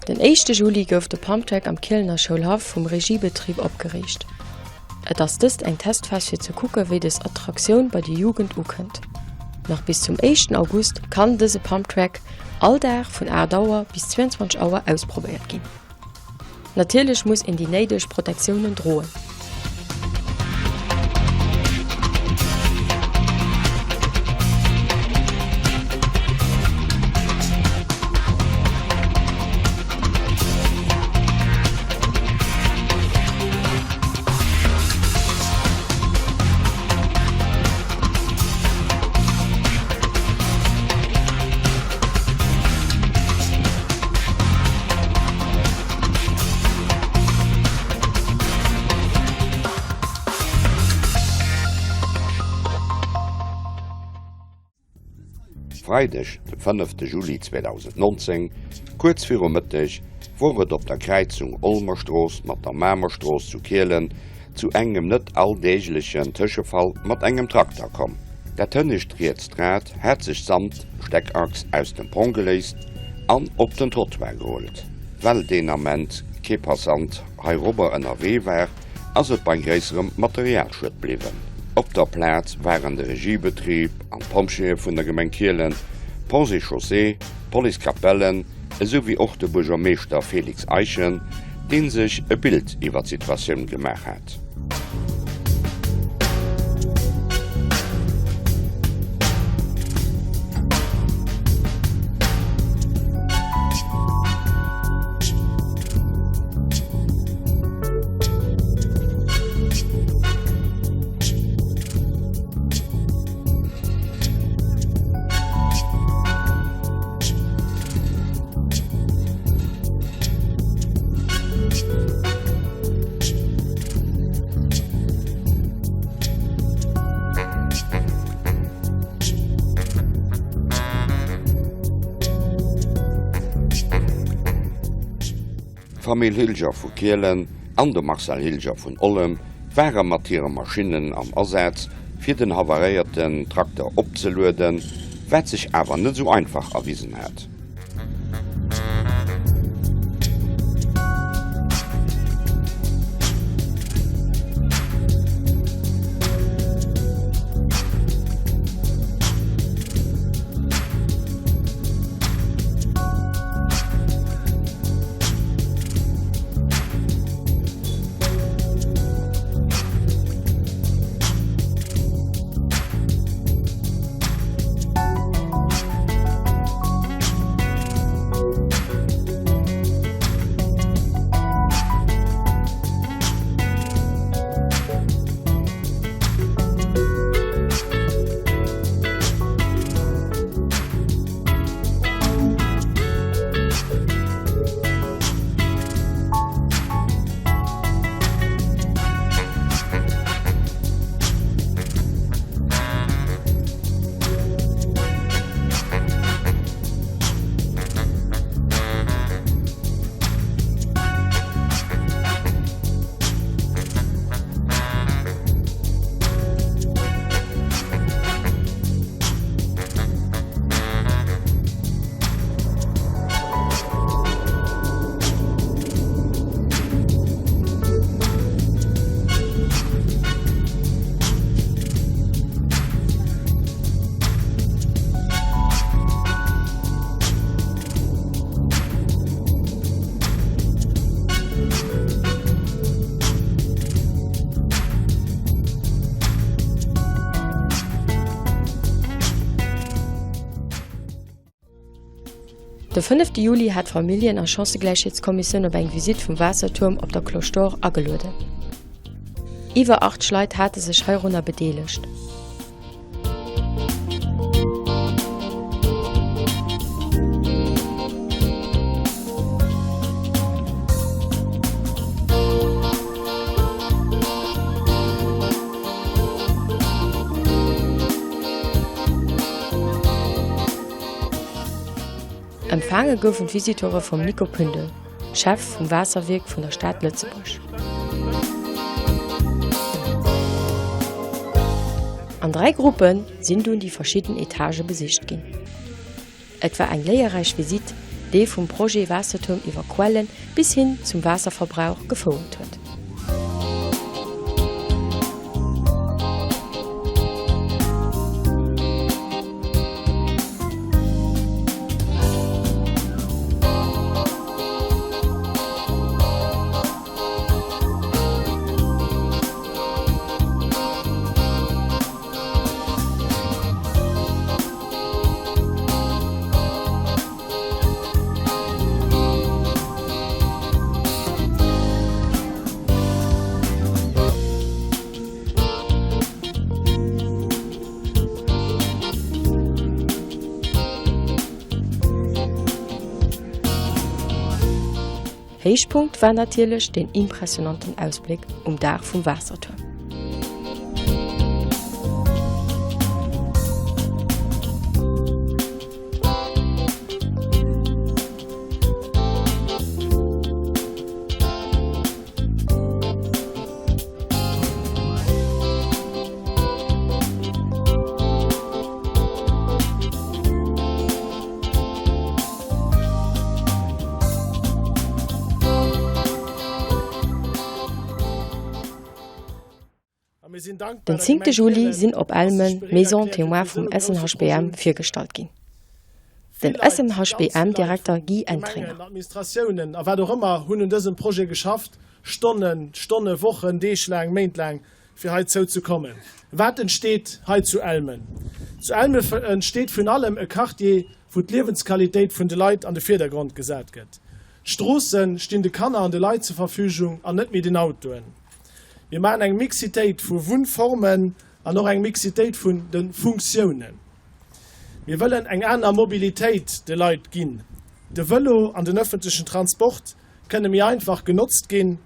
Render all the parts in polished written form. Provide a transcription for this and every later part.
Den éischte Juli gouf de Pumptrack am Kielener Schoulhaff vum Regiebetrib opgeriicht. Et ass dëst eng Testphas fir ze kucke wéi dës Attraktioun bei de Jugend ukënnt. Nach bis zum éischten August kann dëse Pumptrack all Dag vun 8 Auer bis 22 Auer ausprobéiert ginn. Natierlech muss een déi néideg Protektiounen droen. Freideg de fënnefte Juli 2019, kuerz viru Mëtteg, wor et op der Kräizung Olmerstrooss mat der Mamerstrooss zu Kielen zu engem net alldeeglechen Tëschefall mat engem Trakter komm. Dat hënnescht rietst Rad hat sech samt Steckachs aus dem Pont geléist an op den Trottoir gerullt. Well deen Ament kee Passant heirobber ënnerwee war, ass et bei gréisserem Materialschued bliwwen. Op der Plaz waren de Regiebetrib an d'Pompjeeë vun der Gemeng Kielen, Ponts et Chaussées, d'Police Capellen, esou wéi och de Buergermeeschter Félix Eischen, dee sech e Bild iwwer d'Situatioun gemaach hat. D'Famill Hilger vu Kielen an de Marcel Hilger vun Ollem ware mat hire Maschinnen am Asaz, fir den havaréierten Trakter opzelueden, wat sech awer net esou einfach erwisen hat. De fënnefte Juli hat d'Familljen a Chancëgläichheetskommissioun op eng Visitt vum Waassertuerm op der Cloche d'Or agelueden. Iwwer 80 Leit hate sech heirunner bedeelegt. Empfaange goufen d'Visiteure vum Nico Pündel, Chef vum Waasserwierk vun der Stad Lëtzebuerg. An 3 Gruppe sinn dunn déi verschidden Etagë besicht ginn. Et war eng léierräich Visitt. dee vum Projet Waassertuerm iwwer Quellen bis hin zum Waasserverbrauch gefouert huet. Héichpunkt war natierlech deen impressionanten Ausbléck um Daach vum Waassertuerm. Den zéngte Juli sinn op Elmen d'Maisons Témoins vum SNHBM virgestallt ginn. Den SNHBM-Direkter Guy Entringer. Administratiounen a wat och ëmmer hunn un dësem Projet geschafft, Stonnen, Stonne, Wochen, Deeg laang, Méint laang, fir heizou ze kommen. Wat entsteet hei zu Elmen? Zu Elmen entsteet virun allem e Quartier, wou d'Liewensqualitéit vun de Leit an de Virdergrond gesat gëtt. D'Stroosse stinn de Kanner an de Leit zur Verfügung an net méi den Autoen. Mir maachen eng Mixitéit vu Wunnformen an och eng Mixitéit vun de Funktiounen. Mir wëllen eng aner Mobilitéit de Leit ginn. De Vëlo an den ëffentlechen Transport kënne méi einfach genotzt ginn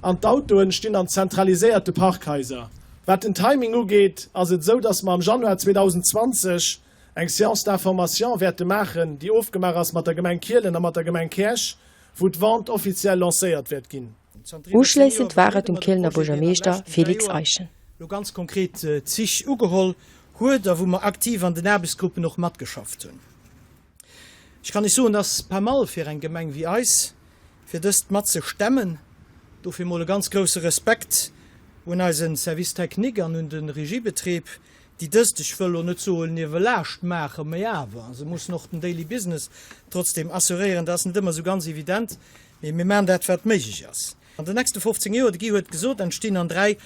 an d'Autoen stinn an zentraliséierte Parkhaiser. Wat den Timing ugeet, ass et esou, dass mer am Januar 2020 eng Séance d'information wäerte maachen, déi ofgemaach ass mat der Gemeng Kielen a mat der Gemeng Käerch, wou d'Vente offiziell lancéiert wäert ginn. Uschléissend war et um Kielener Buergermeeschter Félix Eischen. Lo ganz konkret Zich ugeholl huet a wou mer aktiv an den Aarbechtsgruppen och matgeschafft hunn. Ech kann lech soen, et ass pas mal fir eng Gemeng wéi eis, fir dëst mat ze stemmen. Dofir mol e ganz grouse Respekt un eise Service technique an un de Regiebetrib, déi dëst, ech wëll lo net soen niewelaascht maachen, mä awer, se mussen och den Daily Business trotzdem assuréieren. Dat ass net ëmmer esou ganz evident. Mee mir maachen dat, wat méiglech ass. An den nächste 15 Joer, de Guy huet et gesot, entstinn an 3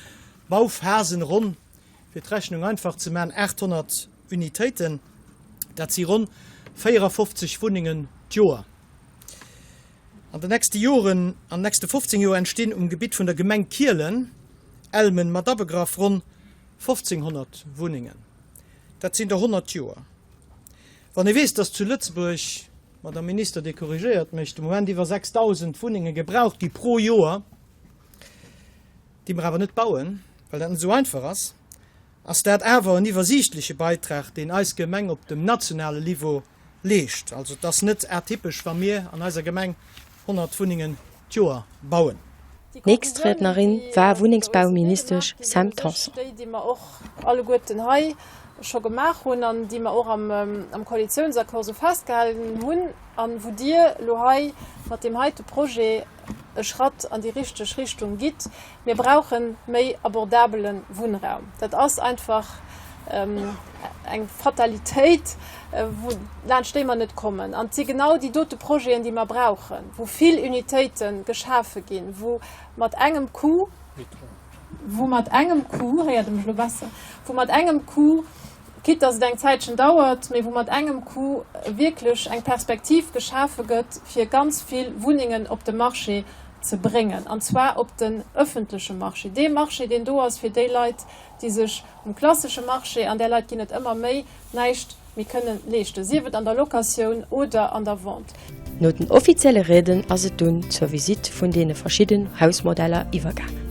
Bauphasen ronn, fir d'Rechnung einfach ze maachen, 800 Unitéiten. Dat si ronn 54 Wunnengen d'Joer. An den nächste Joren, an den nächste 15 Joer entstinn um Gebitt vun der Gemeng Kielen, Elmen mat abegraff, ronn 1.500 Wunnengen. Dat sinn der 100 d'Joer. Wann ee weess, dass zu Lëtzebuerg, Madame Minister, Dir korrigéiert mech, de Moment iwwer 6.000 Wunnenge gebraucht gi pro Joer, déi mer awer net bauen, well dat net esou einfach ass, ass dat awer en iwwersiichtleche Beitrag, deen eis Gemeng op dem nationale Niveau leescht. Also et ass net atypesch, wa mir an eiser Gemeng 100 Wunnengen d'Joer bauen. Nächst Riednerin war Wunnengsbauministesch Sam Tanson. Déi, déi mer och alleguerten hei scho gemaach hunn an déi mer och am Koalitionsaccord esou festgehalen hunn a wou Dir elo hei mat deem heite Projet e Schratt an déi richteg Richtung gitt. Mir brauche méi abordabele Wunnraum. Dat ass einfach eng Fatalitéit, wou laanscht déi mer net kommen. An et si genau déi dote Projeten, déi mer brauchen, wou vill Unitéite geschafe ginn, wou mat engem Coup, wou mat engem Coup, héiert e mech elo besser, wou mat engem Coup, quitte dass et eng Zäitchen dauert, mee wou mat engem Coup wierklech eng Perspektiv geschafe gëtt, fir ganz vill Wunnengen op de Marché ze bréngen, an zwar op den öffentleche Marché, dee Marché, deen do ass fir déi Leit, déi sech um klassesche Marché, an där Leit ginn et ëmmer méi, näischt méi kënnen leeschten, sief et an der Locatioun oder an der Vente. No den offizielle Rieden ass et dunn zur Visitt vun deene verschidden Hausmodeller iwwergaangen.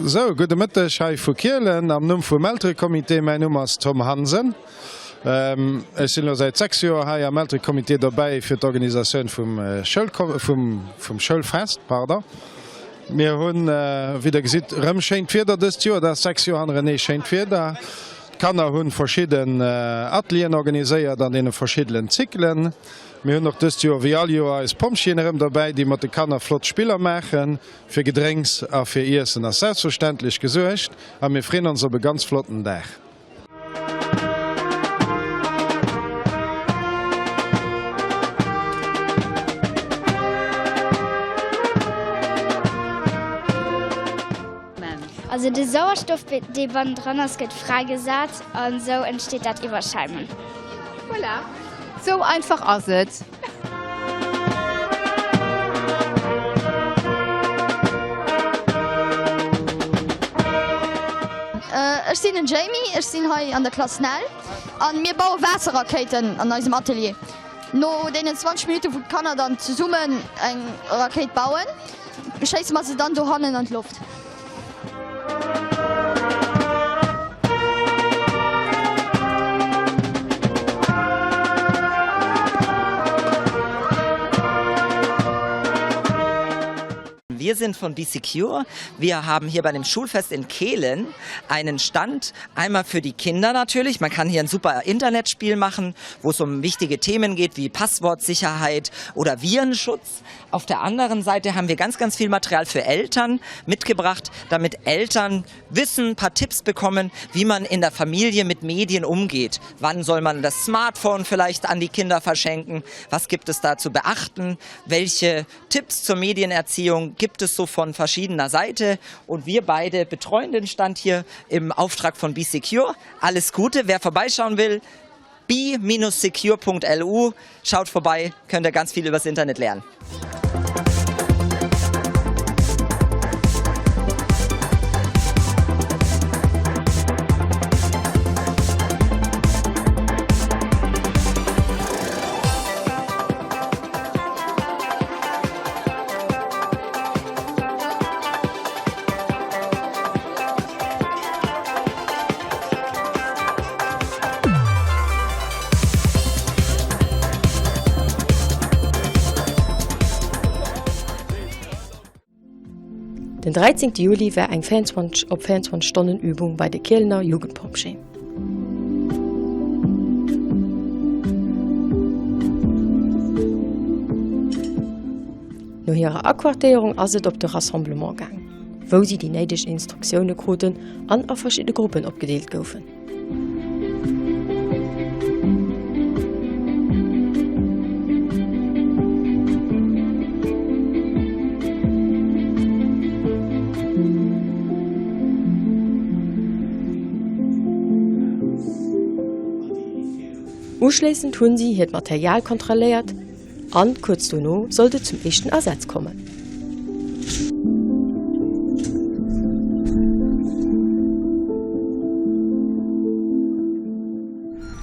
Sou, gudde Mëtteg hei vu Kielen am Numm vum Elterecomité. Mäin Numm ass Tom Hansen. Ech sinn elo säit 6 Joer hei am Elterecomité dobäi fir d'Organisatioun vum vum Schoulfest. Pardon. Mir hunn, wéi der gesitt, erëm schéint Wieder dëst Joer. Dat ass 6 Joer hannerenee schéint Wieder. D'Kanner hunn verschidden Atelieren organiséiert an deene verschiddenen Zyklen. Mir hunn och dëst Joer wéi all Joer eis Pompjeeën erëm dobäi, déi mat de Kanner flott Spiller maachen. Fir Gedrénks a fir Iessen ass selbstverständlech gesuergt a mir freeën ons op e ganz flotten Dag. Also de Sauerstoff dee bannendran ass gëtt fräigesat an esou entsteet dat Iwwerschäimen. Voilà, sou einfach ass et. Ech sinn den Jamie, ech sinn hei an der Klass Nell an mir baue Waasserrakéiten an eisem Atelier. No deenen 20 Minutten wou d'Kanner dann zesummen eng Rakéit bauen, schéisse mer se dann dohannen an d'Loft. Wir sind von BeSecure. Wir haben hier bei dem Schulfest in Kehlen einen Stand, einmal für die Kinder natürlich. Man kann hier ein super Internetspiel machen, wo es um wichtige Themen geht wie Passwortsicherheit oder Virenschutz. Auf der anderen Seite haben wir ganz, ganz viel Material für Eltern mitgebracht, damit Eltern wissen, ein paar Tipps bekommen, wie man in der Familie mit Medien umgeht. Wann soll man das Smartphone vielleicht an die Kinder verschenken? Was gibt es da zu beachten? Welche Tipps zur Medienerziehung gibt es so von verschiedener Seite? Und wir beide betreuen den Stand hier im Auftrag von BeSecure. Alles Gute, wer vorbeischauen will, b-secure.lu. Schaut vorbei, könnt ihr ganz viel übers Internet lernen. Den 13 Juli war eng 24 op 24 Stonnen Übung bei de Kielener Jugendpompjeeën. No hirer Aquartéierung ass et op de Rassemblement gaang, wou si déi néideg Instruktioune kruten an a verschidde Gruppen opgedeelt goufen. Uschléissend hunn si hiert Material kontrolléiert an kuerz dono sollt et zum éischten Asaz kommen.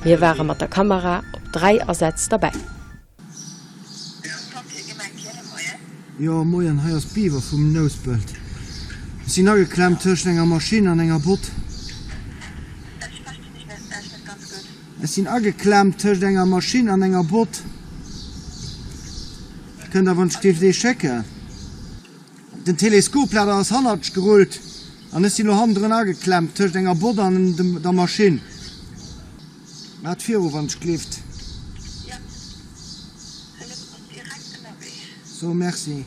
Mir ware mat der Kamera op 3 Asätz derbäi. Jo moien, hei ass Beaver vum Nouspelt. Ech sinn ageklemmt tëscht enger Maschinn an enger Bott. Ech sinn ageklemmt tëscht enger Maschinn an enger Bott. Kënnt der wann ech géif dee schécken. Den Teleskoplader ass hannertsch gerullt an ech sinn lo hannendrun ageklemmt tëscht enger Bott an der Maschinn. Maat viru wann ech gleeft. So merci.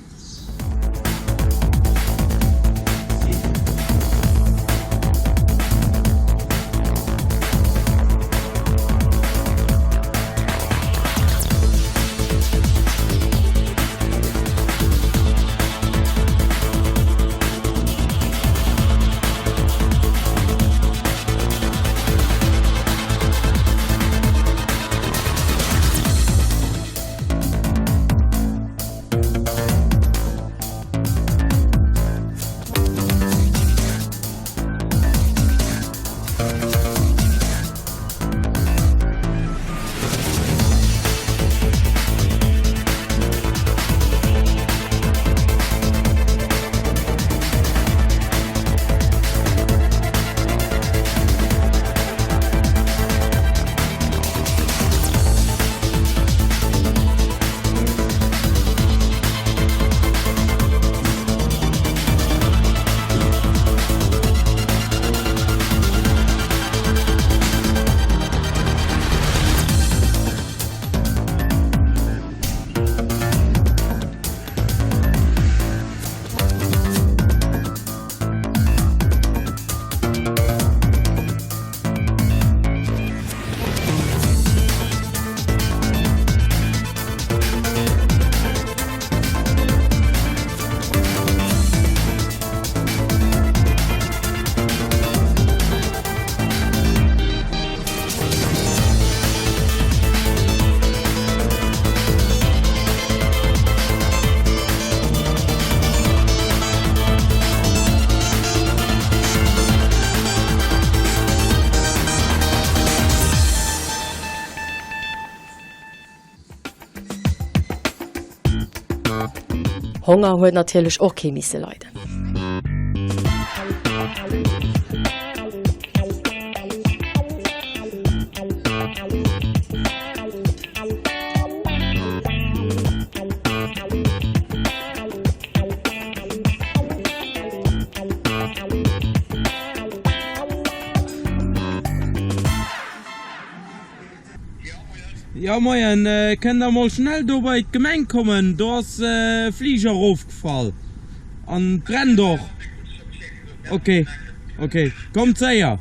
Honger huet natierlech och kee misse leiden. Jo moien, kënnt der mol schnell do bei d'Gemeng kommen, do ass e Fliger erofgefall an brennt och. Ok, ok, kommt séier!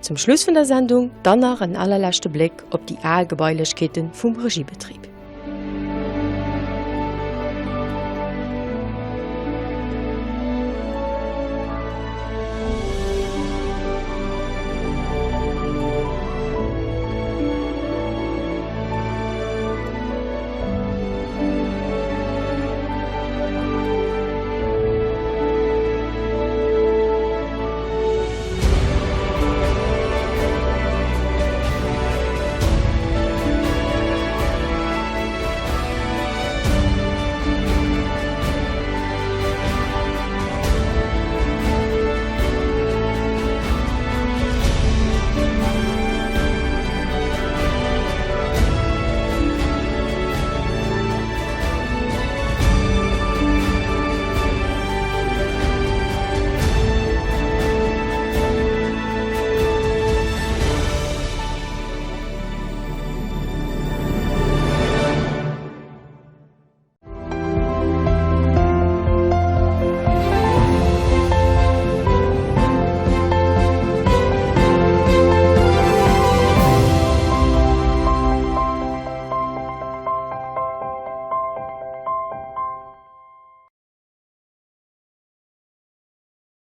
Zum Schluss vun der Sendung dann nach en allerleschte Bléck op déi al Gebailechkeete vum Regiebetrib.